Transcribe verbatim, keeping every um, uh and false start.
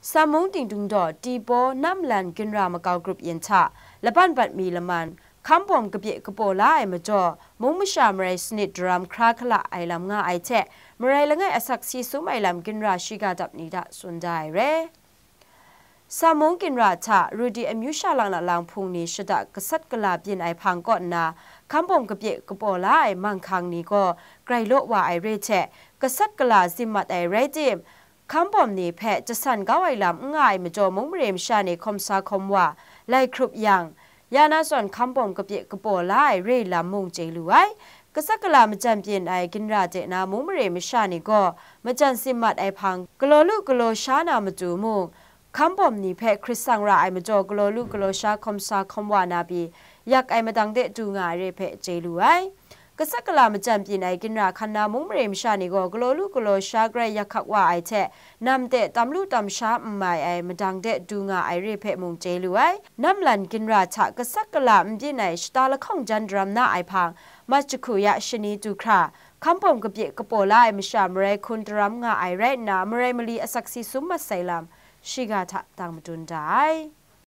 Sam mung Tingdung daw Tibaw Namlan ginra makau grup yin hta laban bat mi laman, hkambawm kapye kapaw la ai majaw, mung masha marai sanit daram hkra hkala ai lam nga ai hte, marai langai asak si sum ai lam ginra shiga dap ni hta tsun da ai re. Sam mung ginra hta Rudi amyu sha lang na lang hpung ni shada gasat gala byin ai hpang kaw nna, hkambawm kapye kapaw la ai manghkang ni gaw grai law wa ai re hte, gasat gala zim mat ai rai tim, hkambawm ni hpe jasan kau ai lam n nga ai majaw, mung mare masha ni hkawm sa hkawm wa, lai hkrup yang, ya na zawn hkambawm kapye kapaw la ai re lam mung chye lu ai. Gasat gala majan byin ai ginra de na mung mare masha ni gaw, majan zim mat ai hpang galaw lu galaw sha na matu mung, hkambawm ni hpe hkrit sang ra ai majaw, galaw lu galaw sha hkawm sa hkawm wa na pyi, yak ai madang de du nga ai re hpe chye lu ai. Gasat gala majan byin ai ginra hkan na mung mare masha ni gaw, galaw lu galaw sha grai yak hkak wa ai hte, nam de tam lu tam sha n mai ai madang de du nga ai re hpe mung chye lu ai. Namlan ginra hta gasat gala n byin ai shata lahkawng jan daram na ai hpang, mat jahku ya shani du hkra, hkambawm kapye kapaw la ai masha marai hkun daram nga ai rai nna, marai mali asak si sum mat sai lam, shiga hta tang madun da ai.